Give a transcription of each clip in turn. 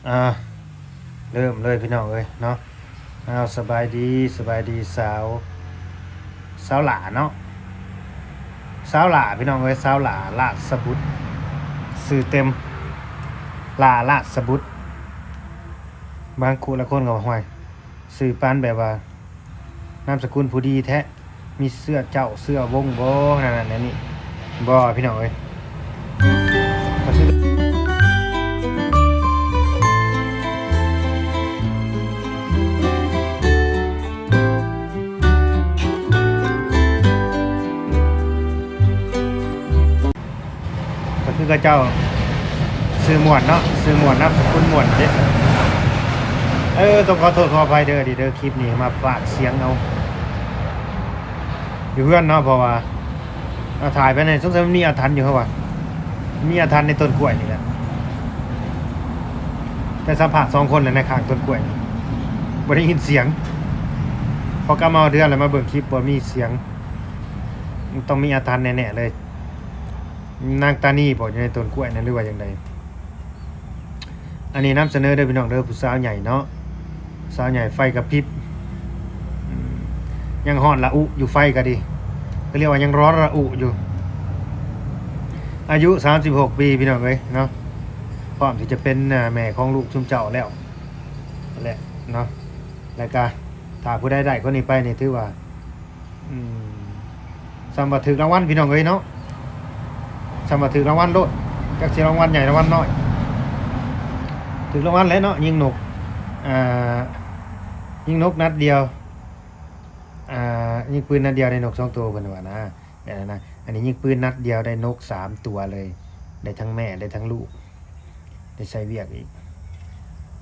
ອ່າ ເລີ່ມເລີຍພີ່ນ້ອງເອີຍເນາະ. ອ້າວ ສະບາຍດີ ສະບາຍດີສາວ ສາວຫຼ້າເນາະ ສາວຫຼ້າພີ່ນ້ອງເອີຍ ສາວຫຼ້າ ລາດສະບຸດ ຊື່ເຕັມ ຫຼ້າ ລາດສະບຸດ. ບາງຄູ່ລະຄົນກໍວ່າ ຫ້ວຍ ຊື່ປານແບບວ່າ ນາມສະກຸນຜູ້ດີແທ້ ມີເຊື້ອເຈົ້າເຊື້ອວົງບໍ່ ນັ້ນນັ້ນນີ້ ບໍ່ພີ່ນ້ອງເອີຍ. ກໍຄືເຂົາເຈົ້າຊື່ມ່ວນເນາະ ຊື່ມ່ວນ ນາມສະກຸນມ່ວນເດ້. ເອີ ຕ້ອງຂໍໂທດຂໍອະໄພເດີ ເດີ ຄລິບນີ້ມາປາກສຽງເອົາຢູ່ເຮືອນເນາະ ເພາະວ່າ ເອົາ ຖ່າຍໄປນີ້ສົງໄສມັນມີອາຖັນຢູ່ ເພາະວ່າມີອາຖັນໃນຕົ້ນກ້ວຍນີ້ແຫຼະ. ໄດ້ສຳພາດສອງຄົນແລ້ວໃນຂ້າງຕົ້ນກ້ວຍນີ້ ບໍ່ໄດ້ຍິນສຽງ. ພໍກັບມາຮອດເຮືອນແລ້ວມາເບິ່ງຄລິບ ບໍ່ມີສຽງ ຕ້ອງມີອາຖັນແນ່ໆເລີຍ. ນາງຕານີບໍ ຢູ່ໃນຕົ້ນກ້ວຍນັ້ນ ຫຼືວ່າຈັ່ງໃດ? ອັນນີ້ນຳສະເໜີເດີພີ່ນ້ອງເດີ ຜູ້ສາວໃຫຍ່ເນາະ ສາວໃຫຍ່ໄຟກະພິບ ອືມ ຍັງຮ້ອນລະອຸຢູ່ ໄຟກະດີ ກໍລຽກວ່າຍັງຮ້ອນລະອຸຢູ່. ອາຍຸສາມສິບຫົກປີພີ່ນ້ອງເອີຍເນາະ ພ້ອມທີ່ຈະເປັນ ອ່າ ແມ່ຂອງລູກຊຸມເຈົ້າແລ້ວແຫຼະເນາະ. ແລ້ວກະຖ້າຜູ້ໃດໄດ້ຄົນນີ້ໄປນີ້ ຖືວ່າ ອືມ ສ່ຳວ່າຖືກລາງວັນພີ່ນ້ອງເອີຍເນາະ ສ່ຳວ່າຖືກລາງວັນໂລດ ຈັກຊິລາງວັນໃຫຍ່ລາງວັນນ້ອຍ ຖືກລາງວັນແຫຼະເນາະ. ຍິງນົກ ອ່າ ຍິງນົກນັດດຽວ ອ່າ ຍິງປືນນັດດຽວໄດ້ນົກສອງໂຕ ເພິ່ນວ່ານະ ແບບນັ້ນນະ. ອັນນີ້ຍິງປືນນັດດຽວໄດ້ນົກສາມຕົວເລີຍ ໄດ້ທັງແມ່ໄດ້ທັງລູກ. ໄດ້ໃຊ້ວຽກອີກ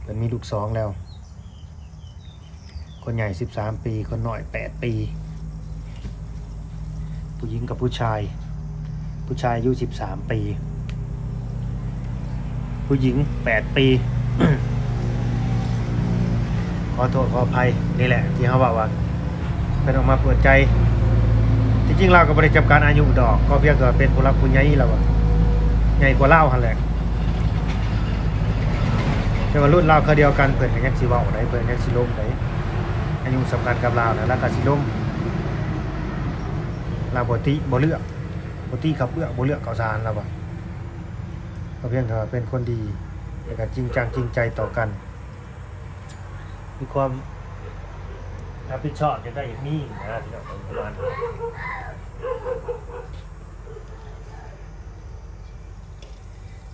ເພິ່ນມີລູກສອງແລ້ວ ຄົນໃຫຍ່ສິບສາມປີ ຄົນນ້ອຍແປດປີ ຜູ້ຍິງກັບຜູ້ຊາຍ ຜູ້ຊາຍອາຍຸສິບສາມປີ ຜູ້ຍິງແປດປີ. ຂໍໂທດຂໍອະໄພ ນີ້ແຫຼະທີ່ເຮົາເວົ້າວ່າ ເພິ່ນອອກມາເປີດໃຈ. ທີ່ຈິງລາວກໍບໍ່ໄດ້ຈຳກັດອາຍຸດອກ ກໍພຽງແຕ່ວ່າເປັນຜູ້ຫຼັກຜູ້ໃຫຍ່ລາວວ່າ ໃຫຍ່ກວ່າລາວຫັ້ນແຫຼະ. ແຕ່ວ່າລຸ້ນລາວຄາວດຽວກັນ ເພິ່ນກໍຍັງຊິເວົ້າໄດ້ ເພິ່ນຍັງຊິລົມໄດ້. ອາຍຸສ່ຳກັນກັບລາວນະ ລາວກໍຊິລົມ. ລາວບໍ່ຕິບໍ່ເລືອກ ບໍ່ຕິເຂົ້າເປືອກ ບໍ່ເລືອກເຂົ້າສານ ລາວວ່າ. ກໍພຽງແຕ່ວ່າເປັນຄົນດີ ແລ້ວກໍຈິງຈັງຈິງໃຈຕໍ່ກັນ. ມີຄວາມຮັບຜິດຊອບ ຢາກໄດ້ຢາກມີນະ ພີ່ນ້ອງ ປະມານ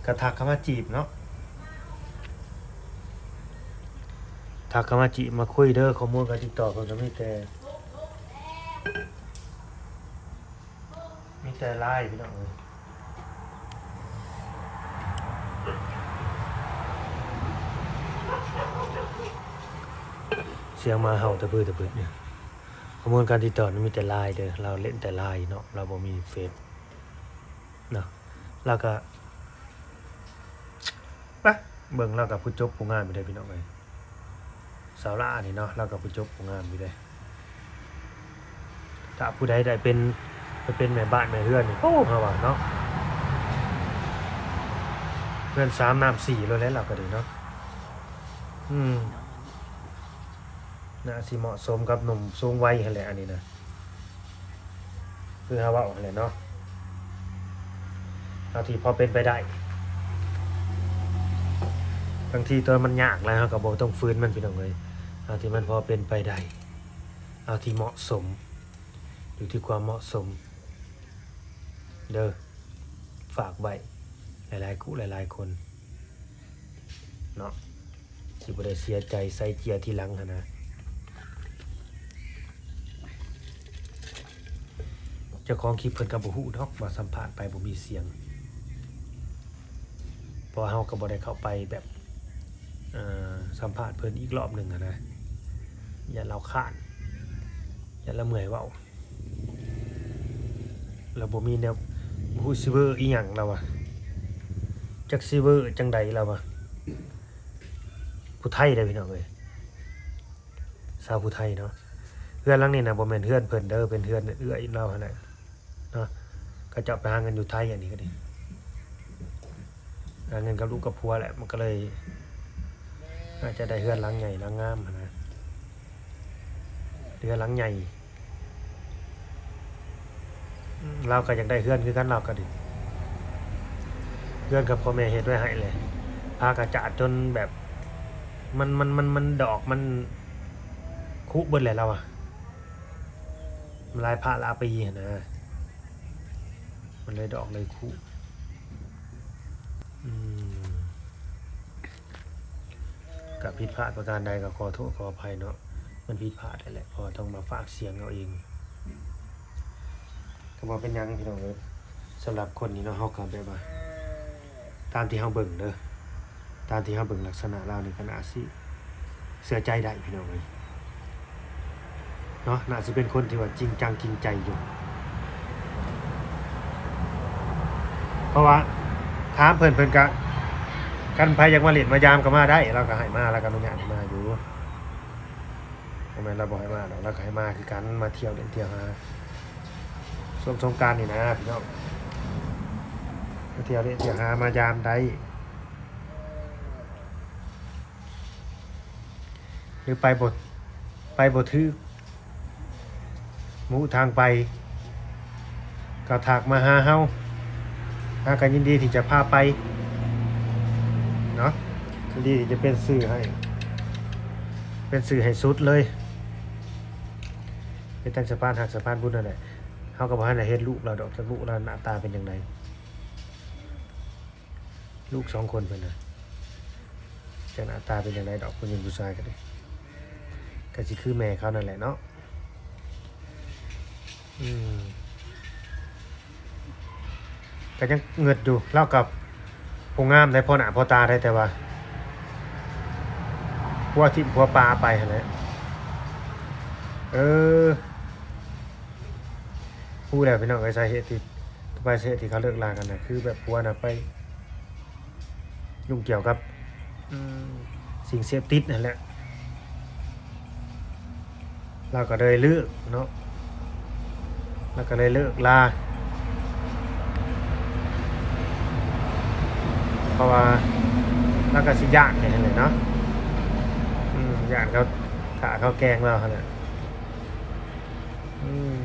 ກະທັກເຂົ້າມາຈີບເນາະ ທັກເຂົ້າມາຈີບມາຄຸຍເດີ. ຂໍ້ມູນການຕິດຕໍ່ເພິ່ນກໍມີແຕ່ ມີແຕ່ LINE ພີ່ນ້ອງເອີຍ. ສຽງໝາເຫົ່າຕະບຶດຕະບຶດນີ້ ຂໍ້ມູນການຕິດຕໍ່ມີແຕ່ LINE ເດີ. ລາວຫຼິ້ນແຕ່ LINE ເນາະ ລາວບໍ່ມີເຟສເນາະ. ລາວກະ ປະ ເບິ່ງລາວກະຜູ້ຈົບຜູ້ງາມຢູ່ເດ້ ພີ່ນ້ອງເອີຍ. ສາວຫຼ້ານີ້ເນາະ ລາວກໍຜູ້ຈົບຜູ້ງາມຢູ່ເດ້. ຖ້າຜູ້ໃດໄດ້ເປັນ ໄປເປັນແມ່ບ້ານແມ່ເຮືອນນີ້ ໂອ້ ເຮົາວ່າເນາະ ເຮືອນສາມນ້ຳສີ່ໂລດແຫຼະ ລາວກໍດີເນາະ. ອືມ ໜ້າຊິເໝາະສົມກັບໜຸ່ມສູງໄວຫັ້ນແຫຼະ ອັນນີ້ນະ. ຄືເຮົາເວົ້າຫັ້ນແຫຼະເນາະ ເທົ່າທີ່ພໍເປັນໄປໄດ້. ບາງທີຕົວມັນຍາກຫຼາຍ ເຮົາກໍບໍ່ຕ້ອງຝືນມັນ ພີ່ນ້ອງເອີຍ. ເອົາທີ່ມັນພໍເປັນໄປໄດ້ ເອົາທີ່ເໝາະສົມ ຢູ່ທີ່ຄວາມເໝາະສົມເດີ. ຝາກໄວ້ຫຼາຍໆ ຄູ່ຫຼາຍໆຄົນເນາະ ຊິບໍ່ໄດ້ເສຍໃຈໃສ່ເຈຍທີຫຼັງຫັ້ນນະ. ເຈົ້າຂອງຄລິບເພິ່ນກໍບໍ່ຮູ້ດອກວ່າສຳພາດໄປບໍ່ມີສຽງ ເພາະວ່າເຮົາກໍບໍ່ໄດ້ເຂົ້າໄປແບບ ເອີ ສຳພາດເພິ່ນອີກລອບໜຶ່ງຫັ້ນນະ ຢ້ານລາວຄ້ານ ຢ້ານລາວເມື່ອຍເວົ້າ. ລາວບໍ່ມີແນວ ບໍ່ຮູ້ຊິເວີອີ່ຫຍັງລາວວ່າ ຈັກຊິເວີຈັ່ງໃດລາວວ່າ. ຜູ້ໄທເດ້ພີ່ນ້ອງເອີຍ ຊາວຜູ້ໄທເນາະ. ເຮືອນຫຼັງນີ້ນະ ບໍ່ແມ່ນເຮືອນເພິ່ນເດີ ເປັນເຮືອນເອື້ອຍລາວຫັ້ນແຫຼະເນາະ. ເຂົາເຈົ້າໄປຫາເງິນຢູ່ໄທ ອັນນີ້ກໍດີ ຫາເງິນກັບລູກກັບຜົວແຫຼະ ມັນກໍເລີຍ ອາດຈະໄດ້ເຮືອນຫຼັງໃຫຍ່ຫຼັງງາມຫັ້ນນະ ເຮືອນຫຼັງໃຫຍ່. ອືມ ລາວກໍຢາກໄດ້ເຮືອນຄືກັນ ລາວກໍດີ ເຮືອນກໍພໍ່ແມ່ເຮັດໄວ້ໃຫ້ແຫຼະ ຜາກະຈາດຈົນແບບ ມັນ ມັນ ມັນ ມັນດອກມັນຄຸເບິດແຫຼະລາວວ່າ ມັນຫຼາຍພະຫຼາຍປີຫັ້ນນະ ມັນເລີຍດອກເລີຍຄຸ. ອືມ ກະຜິດພາດປະການໃດກໍຂໍໂທດຂໍອະໄພເນາະ ມັນຜິດພາດຫັ້ນແຫຼະ ເພາະວ່າຕ້ອງມາຝາກສຽງເອົາເອງ ກໍບໍ່ເປັນຫຍັງພີ່ນ້ອງເອີຍ. ສຳລັບຄົນນີ້ເນາະ ເຮົາກໍແບບວ່າ ຕາມທີ່ເຮົາເບິ່ງເດີ ຕາມທີ່ເຮົາເບິ່ງລັກສະນະລາວນີ້ກໍໜ້າຊິເຊື່ອໃຈໄດ້ພີ່ນ້ອງເອີຍເນາະ ໜ້າຊິເປັນຄົນທີ່ວ່າຈິງຈັງຈິງໃຈຢູ່ ເພາະວ່າຖາມເພິ່ນ ເພິ່ນກະ ຄັນໃຜຢາກມາຫຼິ້ນມາຢາມກໍມາໄດ້ ລາວກໍໃຫ້ມາ ລາວກໍອະນຸຍາດໃຫ້ມາຢູ່ ບໍ່ແມ່ນລາວບໍ່ໃຫ້ມາດອກ ລາວກໍໃຫ້ມາຄືກັນ ມາທ່ຽວຫຼິ້ນທ່ຽວຫາ ຊ່ວງສົງການນີ້ນະພີ່ນ້ອງ ມາທ່ຽວຫຼິ້ນທ່ຽວຫາ ມາຢາມໄດ້ ຫຼືໄປບໍ່ ໄປບໍ່ຖືກໝູ່ທາງໄປ ກໍທັກມາຫາເຮົາ ເຮົາກໍຍິນດີທີ່ຈະພາໄປເນາະ ຍິນດີທີ່ຈະເປັນສື່ໃຫ້ ເປັນສື່ໃຫ້ສຸດເລີຍ ເປັນທັງສະພານຮັກສະພານບຸນນັ້ນແຫຼະ. ເຮົາກໍບໍ່ທັນໄດ້ເຫັນລູກລາວດອກ ຈັກລູກລາວໜ້າຕາເປັນຈັ່ງໃດ ລູກສອງຄົນເພິ່ນນະ ຈັກໜ້າຕາເປັນຈັ່ງໃດດອກ ຜູ້ຍິງຜູ້ຊາຍກໍດີ ກໍຊິຄືແມ່ເຂົານັ້ນແຫຼະເນາະ. ອືມ ກໍຍັງເງີດຢູ່ ລາວກໍຜູ້ງາມໄດ໋ ພໍໜ້າພໍຕາໄດ໋ ແຕ່ວ່າຜົວຖິ້ມຜົວປາໄປຫັ້ນແຫຼະ. ເອີ ຮູ້ແລ້ວພີ່ນ້ອງເອີຍ ສາເຫດທີ່ ຕໍ່ໄປສາເຫດທີ່ເຂົາເລີກລາກັນນະ ຄືແບບຜົວນະໄປ ຫຍຸ້ງກ່ຽວກັບ ອືມ ສິ່ງເສບຕິດຫັ້ນແຫຼະ ລາວກໍເລີຍເລີກເນາະ ລາວກໍເລີຍເລີກລາ ເພາະວ່າລາວກໍຊິຢ້ານຫັ້ນແຫຼະເນາະ ອືມ ຢ້ານເຂົາຂ້າເຂົາແກ່ງລາວຫັ້ນແຫຼະ ອືມ.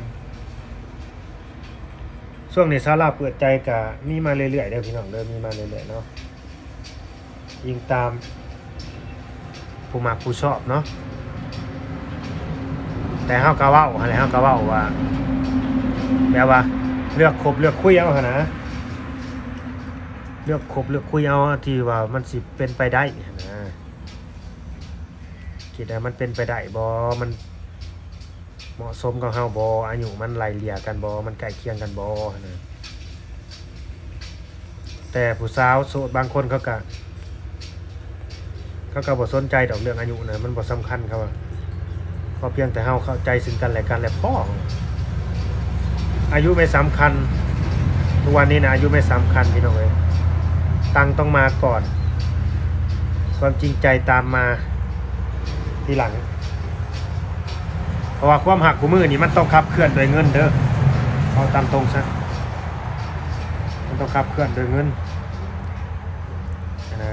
ຊ່ວງນີ້ຊາວລາວເປີດໃຈກະມີມາເລື້ອຍໆເດີພີ່ນ້ອງເດີ ມີມາເລື້ອຍໆເນາະ ອີງຕາມຜູ້ມັກຜູ້ຊອບເນາະ ແຕ່ເຮົາກະເວົ້າຫັ້ນແຫຼະ ເຮົາກະເວົ້າວ່າ ແບບວ່າເລືອກຄົບເລືອກຄຸຍເອົາຫັ້ນນະ ເລືອກຄົບເລືອກຄຸຍເອົາທີ່ວ່າມັນຊິເປັນໄປໄດ້ຫັ້ນນະ ຄິດວ່າມັນເປັນໄປໄດ້ບໍ່ ມັນ ເໝາະສົມກັບເຮົາບໍ່ ອາຍຸມັນໄລ່ເລ່ຍກັນບໍ່ ມັນໃກ້ຄຽງກັນບໍ່ຫັ້ນນະ ແຕ່ຜູ້ສາວໂສດບາງຄົນເຂົາກະ ເຂົາກະບໍ່ສົນໃຈດອກເລື່ອງອາຍຸນະ ມັນບໍ່ສຳຄັນ ເຂົາວ່າ ຂໍພຽງແຕ່ເຮົາເຂົ້າໃຈຊຶ່ງກັນແລະກັນແລະພໍ ອາຍຸໄມ່ສຳຄັນ ທຸກວັນນີ້ນະ ອາຍຸໄມ່ສຳຄັນພີ່ນ້ອງເອີຍ ຕັງຕ້ອງມາກ່ອນ ຄວາມຈິງໃຈຕາມມາທີຫຼັງ. ເພາະວ່າຄວາມຮັກຄູ່ມື້ນີ້ມັນຕ້ອງຂັບເຄື່ອນດ້ວຍເງິນເດີ ເວົ້າຕາມຕົງຊະ ມັນຕ້ອງຂັບເຄື່ອນດ້ວຍເງິນຫັ້ນນະ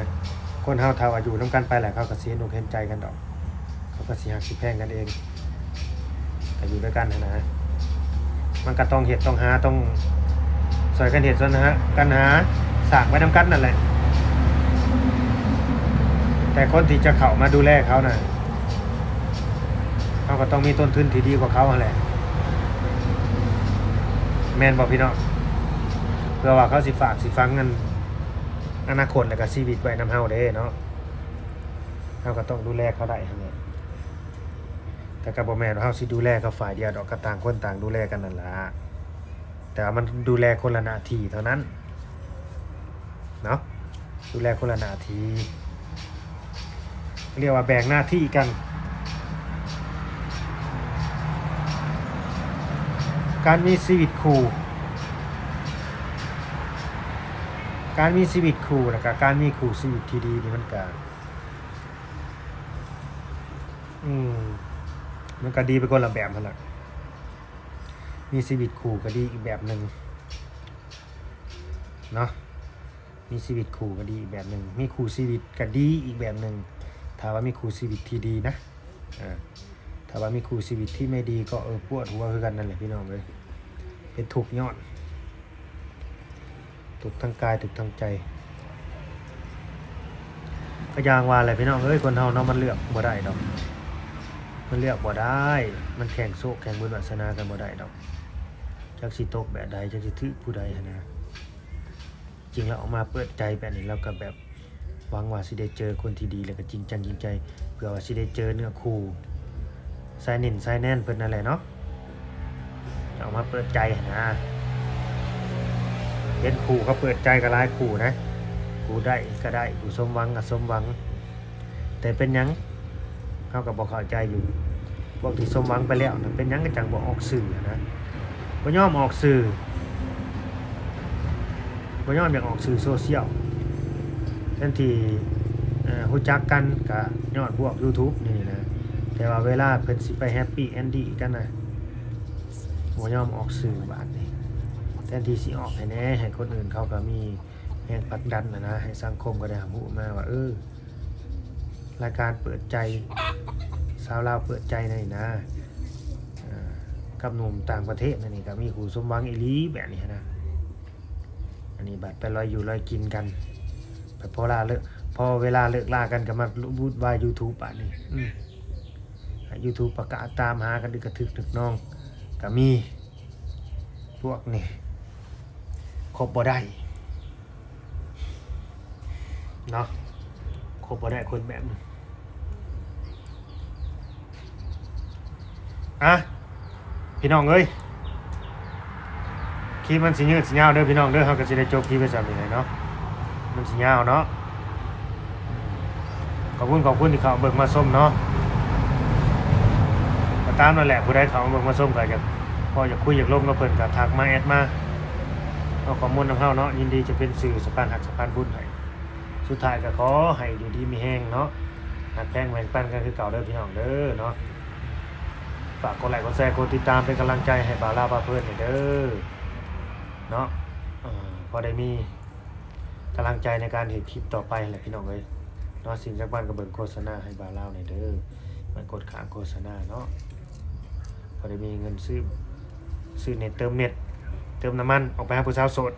ຄົນເຮົາເຖົ້າອາຍຸນຳກັນໄປແລ້ວ ເຂົາກໍຊິເຫັນອົກເຫັນໃຈກັນດອກ ເຂົາກໍຊິຮັກຊິແພງກັນເອງ ກໍຢູ່ນຳກັນຫັ້ນນະ ມັນກໍຕ້ອງເຮັດຕ້ອງຫາ ຕ້ອງຊ່ອຍກັນເຮັດຊ່ອຍກັນຫາ ສ້າງໄປນຳກັນນັ້ນແຫຼະ ແຕ່ຄົນທີ່ຈະເຂົ້າມາດູແລເຂົານະ ເຮົາກໍຕ້ອງມີຕົ້ນທຶນທີ່ດີກວ່າເຂົາຫັ້ນແຫຼະ ແມ່ນບໍ່ພີ່ນ້ອງ? ເພື່ອວ່າເຂົາຊິຝາກຊິຝັງເງິນອະນາຄົດ ແລ້ວກໍຊີວິດໄວ້ນຳເຮົາເດ້ເນາະ ເຮົາກໍຕ້ອງດູແລເຂົາໄດ້ຫັ້ນແຫຼະ ແຕ່ກໍບໍ່ແມ່ນວ່າເຮົາຊິດູແລເຂົາຝ່າຍດຽວດອກ ກໍຕ່າງຄົນຕ່າງດູແລກັນນັ້ນລະ ແຕ່ວ່າມັນດູແລຄົນລະໜ້າທີ່ເທົ່ານັ້ນເນາະ ດູແລຄົນລະໜ້າທີ່ ເອີ້ນວ່າແບ່ງໜ້າທີ່ກັນ ການມີຊີວິດຄູ່ ການມີຊີວິດຄູ່ ແລ້ວກະການມີຄູ່ຊີວິດທີ່ດີນີ້ ມັນກະ ອືມ ມັນກະດີໄປຄົນລະແບບຫັ້ນລະ ມີຊີວິດຄູ່ກະດີອີກແບບໜຶ່ງເນາະ ມີຊີວິດຄູ່ກະດີອີກແບບໜຶ່ງ ມີຄູ່ຊີວິດກະດີອີກແບບໜຶ່ງ ຖ້າວ່າມີຄູ່ຊີວິດທີ່ດີນະ ເອີ ຖ້າວ່າມີຄູ່ຊີວິດທີ່ໄມ່ດີກໍ ເອີ ປວດຫົວຄືກັນນັ້ນແຫຼະພີ່ນ້ອງເອີຍ ເປັນທຸກຍ້ອນ ທຸກທາງກາຍ ທຸກທາງໃຈ. ກໍຢ່າງວ່າແຫຼະພີ່ນ້ອງເອີຍ ຄົນເຮົາເນາະ ມັນເລືອກບໍ່ໄດ້ດອກ ມັນເລືອກບໍ່ໄດ້ ມັນແຂ່ງໂຊກແຂ່ງບຸນວາສະໜາກັນບໍ່ໄດ້ດອກ ຈັກຊິຕົກແບບໃດ ຈັກຊິຖືກຜູ້ໃດຫັ້ນນະ. ຈິງແລ້ວອອກມາເປີດໃຈແບບນີ້ ແລ້ວກໍແບບຫວັງວ່າຊິໄດ້ເຈີຄົນທີ່ດີ ແລ້ວກໍຈິງຈັງຈິງໃຈ ເພື່ອວ່າຊິໄດ້ເຈີເນື້ອຄູ່ ສາຍເໜັ້ນສາຍແໜ້ນເພິ່ນນັ້ນແຫຼະເນາະ ອອກມາເປີດໃຈຫັ້ນນະ. ເຫັນຄູ່ເຂົາເປີດໃຈກໍຫຼາຍຄູ່ນະ ຜູ້ໄດ້ກໍໄດ້ ຜູ້ສົມຫວັງກໍສົມຫວັງ ແຕ່ເປັນຫຍັງ ເຮົາກໍບໍ່ເຂົ້າໃຈຢູ່ ພວກທີ່ສົມຫວັງໄປແລ້ວນະ ເປັນຫຍັງກໍຈັ່ງບໍ່ອອກຊື່ນະ ບໍ່ຍອມອອກຊື່ ບໍ່ຍອມຢາກອອກສື່ໂຊຊຽວ ແທນທີ່ ເອີ ຮູ້ຈັກກັນກໍຍ້ອນພວກ YouTube ນີ້ນະ ແຕ່ວ່າເວລາເພິ່ນຊິໄປ Happy Andy ກັນນະ ບໍ່ຍອມອອກຊື່ບາດນີ້ ແທນທີ່ຊິອອກໃຫ້ແດ່ ໃຫ້ຄົນອື່ນເຂົາກໍມີແຮງຜັກດັນນະ ໃຫ້ສັງຄົມກໍໄດ້ຮັບຮູ້ມາວ່າ ເອີ ລາຍການເປີດໃຈ ຊາວລາວເປີດໃຈໃນນະ ເອີ ກັບໜຸ່ມຕ່າງປະເທດນັ້ນນີ້ ກໍມີຄູ່ສົມຫວັງອີ່ຫຼີແບບນີ້ນະ. ອັນນີ້ບັດໄປລອຍຢູ່ລອຍກິນກັນ ບັດພໍລາເລີກ ພໍເວລາເລີກລາກັນກໍມາວຸ່ນວາຍ YouTube ບາດນີ້ ອືມ ໃຫ້ YouTube ປະກາດຕາມຫາກັນ ອຶກກະທຶກນຶກນອງ ກໍມີ ພວກນີ້ ຄົບບໍ່ໄດ້ເນາະ ຄົບບໍ່ໄດ້ຄົນແບບນີ້. ອ່ະ ພີ່ນ້ອງເອີຍ ຄລິບມັນຊິຍືດຊິຍາວເດີພີ່ນ້ອງເດີ ເຮົາກໍຊິໄດ້ຈົບຄລິບໄປສ່ຳນີ້ແຫຼະເນາະ ມັນຊິຍາວເນາະ. ຂອບຄຸນ ຂອບຄຸນທີ່ເຂົ້າມາເບິ່ງມາຊົມເນາະ ກໍຕາມນັ້ນແຫຼະ ຜູ້ໃດເຂົ້າມາເບິ່ງມາຊົມກໍຢາກ ພໍຢາກຄຸຍຢາກລົມກັບເພິ່ນກໍທັກມາ ແອັດມາ ເອົາຂໍ້ມູນນຳເຮົາເນາະ ຍິນດີຈະເປັນສື່ສະພານຮັກສະພານບຸນໃຫ້. ສຸດທ້າຍກໍຂໍໃຫ້ຢູ່ດີມີແຮງເນາະ ຮັກແພງແບ່ງປັນກັນຄືເກົ່າເດີພີ່ນ້ອງເດີເນາະ. ຝາກກົດໄລກົດແຊ ກົດຕິດຕາມເປັນກຳລັງໃຈໃຫ້ບ່າວລາວພາເພີນແດ່ເດີເນາະ ເອີ ພໍໄດ້ມີກຳລັງໃຈໃນການເຮັດຄລິບຕໍ່ໄປຫັ້ນແຫຼະພີ່ນ້ອງເອີຍເນາະ. ສິ່ງສຳຄັນກໍເບິ່ງໂຄສະນາໃຫ້ບ່າວລາວແດ່ເດີ ມັນກົດຂ້າມໂຄສະນາເນາະ ພໍໄດ້ມີເງິນຊື້ ຊື້ເນັດ ເຕີມເນັດ ເຕີມນ້ຳມັນອອກໄປຫາຜູ້ສາວໂສດ.